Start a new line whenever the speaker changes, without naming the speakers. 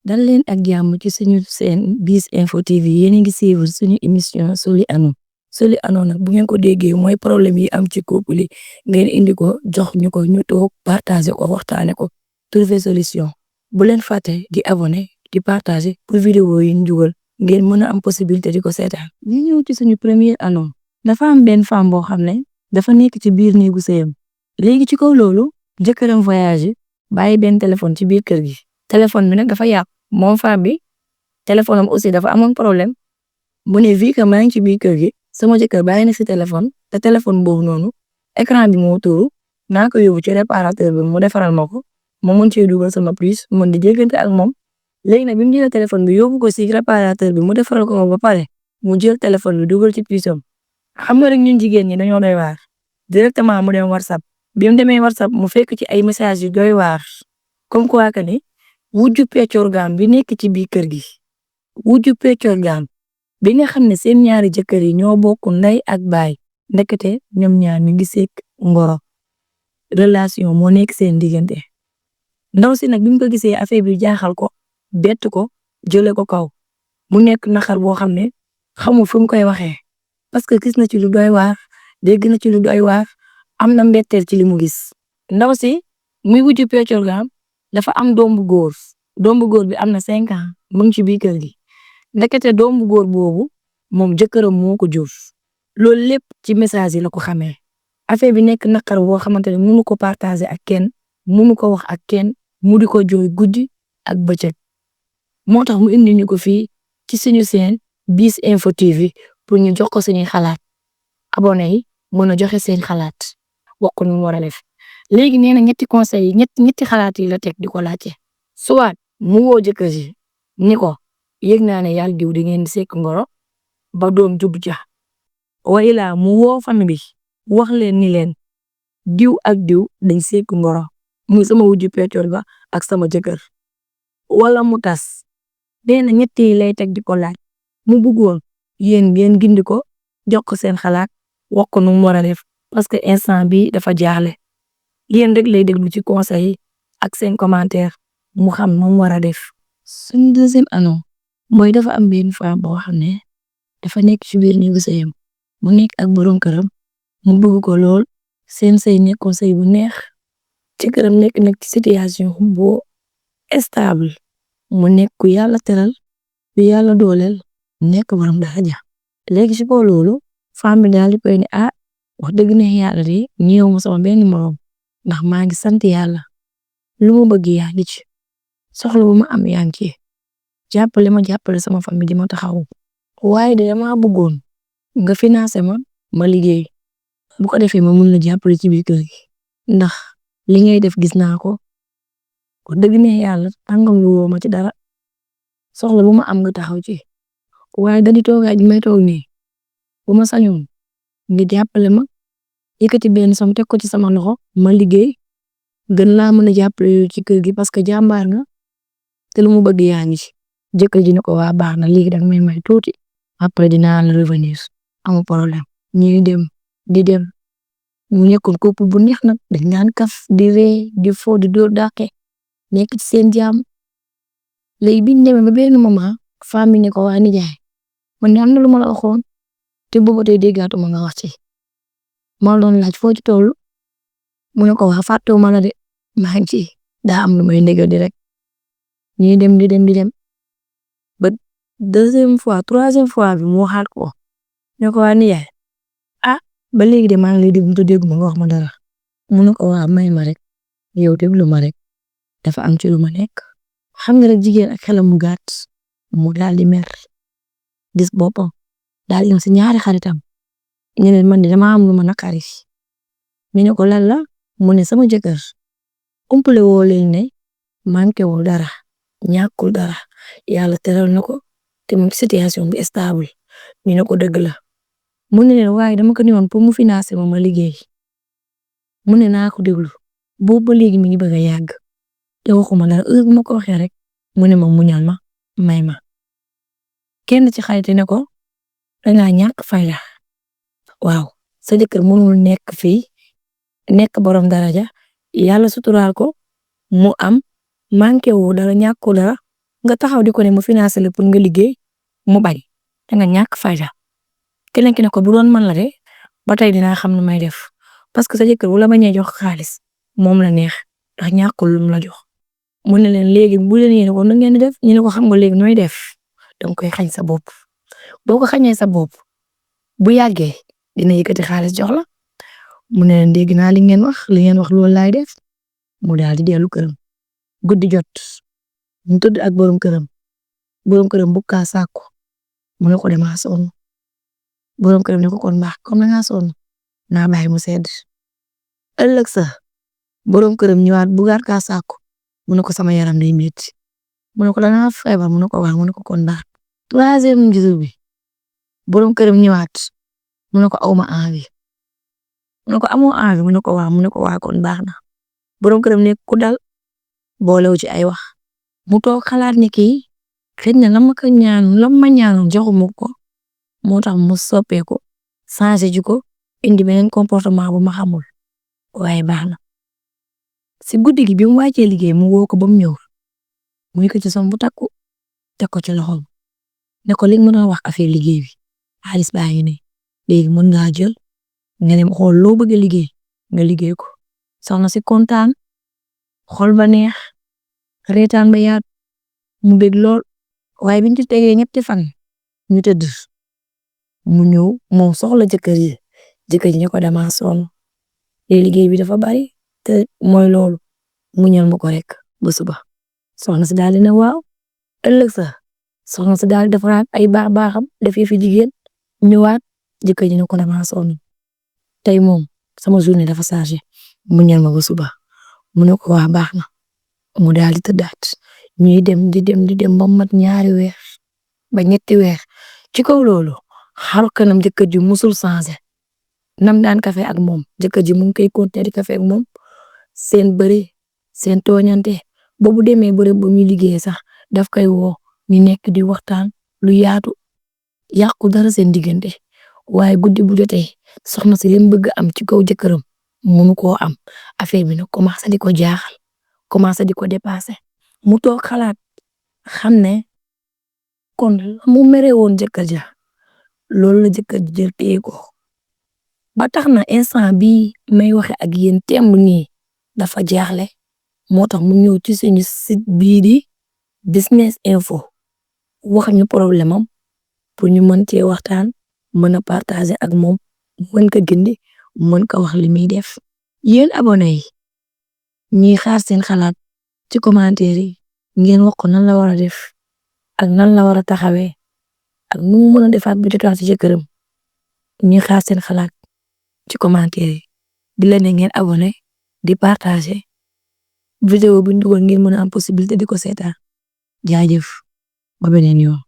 dal leen ak jàmm ci suñu seen BIS Info TV yéen a ngi suivre suñu émission Soli Ano nag bu ngeen ko déggee mooy problème yi am ci couple yi ngeen indi ko jox ñu ko ñu toog partager ko waxtaane ko trouver solution bu leen fàtte di abonné di partager pour vidéo yi ñu dugal ngeen mën a am possibilité di ko seetaan. ñu ñëw ci suñu première annonce dafa am benn femme boo xam ne dafa nekk ci biir néegu sëyam léegi ci kaw loolu jëkkëram voyage bàyyi benn téléphone ci biir kër gi. téléphone bi nag dafa yàqu moom femme bi téléphone am aussi dafa amoon problème mu ne vu que maa ngi ci biir kër gi sama jëkkër bàyyi na si téléphone te téléphone boobu noonu écran bi moo tuuru naa ko yóbbu ci réparateur bi mu defaral ma ko ma mën cee dugal sama puce mën di jéggante ak moom. léegi nag bi mu jëlee téléphone bi yóbbu ko si réparateur bi mu defaral ko ba pare mu jël téléphone bi dugal ci puce am xam nga rek ñun jigéen ñi dañoo doy waar directement mu dem WhatsApp bi mu demee WhatsApp mu fekk ci ay messages yu doy waar comme quoi que ni wujju peccorgaan bi nekk ci biir kër gi wujju peccorgaan bi nga xam ne seen ñaari jëkkër yi ñoo bokk ndey ak baay ndekete ñoom ñaar ñu ngi sekk ngoro relation moo nekk seen diggante. ndaw si nag bi mu ko gisee affaire bi jaaxal ko bett ko jële ko kaw mu nekk naxar boo xam ne xamul fu mu koy waxee parce que gis na ci lu doy waar dégg na ci lu doy waar am na mbetteel ci li mu gis. ndaw si muy wujju peccorgaan dafa am doom bu góor bi am na 5 ans mu ngi ci biir kër gi ndekete doom bu góor boobu moom jëkkëram moo ko jur loolu lépp ci message yi la ko xamee affaire bi nekk naqar boo xamante ne mënu ko partager ak kenn mënu ko wax ak kenn mu di ko jooy guddi ak bëccëg moo tax mu indi ñu ko fii ci suñu seen BIS Info TV pour ñu jox ko suñuy xalaat abonné yi mën a joxe seen xalaat wax ko nu mu war a def. léegi nee na ñetti conseils yi ñetti xalaat yi la teg di ko laajte soit mu woo jëkkër ji ni ko yëg naa ne yàlla diw di ngeen di sekk ngoro ba doom jub ja wayla mu woo famille bi wax leen ni leen diw ak diw dañ sekk ngoro muy sama wujju peccor ba ak sama jëkkër wala mu tas. nee na ñetti yi lay teg di ko laaj mu bëggoon yéen ngeen gindi ko jox ko seen xalaat wax ko nu mu war a def parce que instant bi dafa jaaxle. yéen rek lay déglu ci conseil yi ak seen commentaire mu xam nu mu war a def. suñu deuxième annonce mooy dafa am benn femme boo xam ne dafa nekk ci biir néegu sëyam mu nekk ak borom këram mu bëgg ko lool seen sëy nekkoon sëy bu neex ci këram nekk nag ci situation boo stable mu nekk ku yàlla teral ku yàlla dooleel nekk borom daraja. léegi ci kaw loolu femme bi daal di koy ne wax dëgg ne yàlla de ñëw ma sama benn morom ndax maa ngi sant yàlla lu mu bëgg yaa ngi ci soxla bu ma am yaa ngi ci jàppale sama famille di ma taxaw waaye de dama bëggoon nga financé ma liggéey bu ko defee ma mun la jàppale ci biir kër gi ndax li ngay def gis naa ko wax dëgg ne yàlla tàngam lu woo ma ci dara soxla bu ma am nga taxaw ci waaye da di toogaay ji may toog nii bu ma sañoon nga jàppale ma yëkkati benn som teg ko ci sama loxo ma liggéey gën laa mën a jàppale ci kër gi parce que jàmbaar nga te lu mu bëgg yaa ngi ci. jëkkër ji ne ko waa baax na léegi danga may tuuti après dinaa la revenir amul problème ñuy dem di dem mu nekkoon couple bu neex nag dañ naan kaf di ree di fo di dóor dàqe nekk ci seen jàmm. léegi biñ demee ba benn moment femme bi ne ko waa nijaay man am na lu ma la waxoon te boobu tey déggaatuma nga wax ci ma doon laaj foo ci toll mu ne ko waa fàttewu ma la de maa ngi ci daa am lu may négal di rek ñuy dem di dem ba troisième fois bi mu waxaat ko ne ko waa nijaay ba léegi de maa ngi lay déglu te dégguma nga wax ma dara mu ne ko waa may ma rek yow déglu ma rek dafa am ci lu ma nekk xam nga rek jigéen ak xelam mu gàtt mu daal di mer gis boppam daal di si ñaari xaritam ñu ne man de dama am lu ma naqari mi ne ko lan la mu ne sama jëkkër umpale woo leen ne manqué wul dara ñàkkul dara yàlla teral na ko te mu situation bi stable ñu ne ko dëgg la mu ne leen waaye dama ko niwoon pour mu financer ma liggéey mu ne naa ko déglu boobu ba léegi mi ngi bëgg a yàgg te waxuma la heure bu ma ko waxee rek mu ne ma muñal ma may ma kenn ci xarit ne ko dangaa ñàkk fayda waaw sa jëkkër mënul nekk fii nekk borom daraja yàlla suturaal ko mu am manqué wu dara ñàkku dara nga taxaw di ko ne mu financé la pour nga liggéey mu bañ da nga ñàkk fayda keneen ki ne ko bu doon man la de ba tey dinaa xam nu may def parce que sa jëkkër wala bañee jox xaalis moom la neex ndax ñàkkul lum la jox mu ne leen léegi bu leen yéene ko nu ngeen di def ñu ne ko xam nga léegi nooy def danga koy xañ sa bopp boo ko xañee sa bopp bu yàggee dina yëkkati xaalis jox la mu ne leen dégg naa li ngeen wax loolu laay def mu daal di dellu këram guddi jot mu tëdd ak borom këram bu kaa sàkku mu ne ko dama sonn borom këram ne ko kon baax comme nga sonn naa bàyyi mu sedd ëllëg sa borom këram ñëwaat bu gaar kaa sàkku mu ne ko sama yaram day metti mu ne ko dangaa feebar mu ne ko waaw mu ne ko kon baax troisième jour bi borom këram ñëwaat mu ne ko awma envie mu ne ko amoo envie mu ne ko waaw mu ne ko waa kon baax na borom këram ne ku dal boolewu ci ay wax mu toog xalaat ni kii xëy na lam ma ñaan joxuma ko moo tax mu soppeeku changé ji ko indi beneen comportement bu ma xamul waaye baax na si guddi gi bi mu wàccee liggéey mu woo ko ba mu ñëw mu yëkkati som bu takku teg ko ci loxoom ne ko li nga mën a wax affaire liggéey bi xaalis baa ngi ne léegi mën ngaa jël nga dem xool loo bëgg a liggéey nga liggéey ko soxna si kontaan xol ba neex reetaan ba yaat mu bég lool waaye biñ ci tegee ñetti fan ñu tëdd mu ñëw moom soxla jëkkër ji ne ko dama sonn liggéey bi dafa bari te mooy loolu mu ñal ma ko rek ba suba soxna si daal di ne waaw ëllëg sa soxna si daal defaraat ay baaxam def fi jigéen ñëwaat jëkkër ji ne ko dama sonn tey moom sama journée dafa chargé mu ñal ma ba suba mu ne ko waa baax na mu daal di tëddaat ñuy dem di dem ba mat ñaari weer ba ñetti weer ci kaw loolu xaru kanam jëkkër ji musul changé nam daan kafe ak moom jëkkër ji mu ngi koy continuer di kafe ak moom seen bëri seen tooñante boobu demee bëri ba muy liggéey sax daf koy woo ñu nekk di waxtaan lu yaatu yàqu dara seen diggante waaye guddi bu jotee soxna si lim bëgg am ci kaw jëkkëram mënu koo am affaire bi nag commencé di ko jaaxal commencé di ko dépassé mu toog xalaat xam ne kon mu mere woon jëkkër ja loolu la jëkkër ji jël téye ko ba tax na instant bii may waxe ak yéen temb nii dafa jaaxle moo tax mu ñëw ci suñu site bii di business info wax ñu problème am pour ñu mën cee waxtaan mën a partager ak moom mën ko gindi mën ko wax li muy def yéen abonné yi ñuy xaar seen xalaat ci commentaire yi ngeen wax ko nan la war a def ak nan la war a taxawee ak nu mu mën a defaat bu jotaat ci jëkkëram ñuy xaar seen xalaat ci commentaire yi di la ne ngeen abonné di partager vidéo bu ñu dugal ngeen mën a am possibilité di ko seetaan jaajëf ba beneen yoon